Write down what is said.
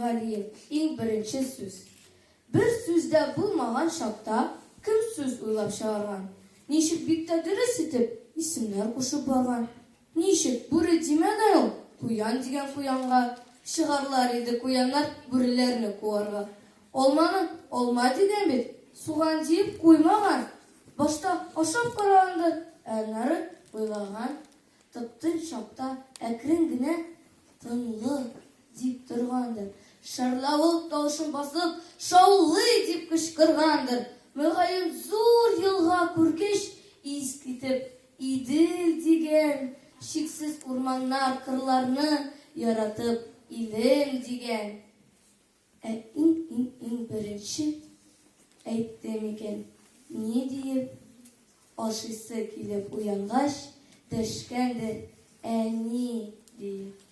Галиев, иң беренче сүз. Бер сүз дә булмаган чакта кем сүз уйлап чыгарган? Ничек бик тә дөрес итеп исемнәр кушып барган? Ничек, бүре димәгән ул, куян дигән куянга? Чыгарлар иде куяннар бүреләрне куарга. Алманы алма дигән бит, суган диеп куймаган. Башта ашап карагандыр, ә аннары уйлаган. Тып-тын чакта әкрен генә тынлык дип торгандыр. Шарлавык тавышын басып, шаулый дип кычкыргандыр. Мөгаен, зур елга күргәч, ис китеп, Идел дигән, чиксез урманнар, кырларны яратып, илем дигән. Ә иң-иң-иң беренче әйтте микән, ни диеп, ашыйсы килеп уянгач, дәшкәндер, әни, диеп.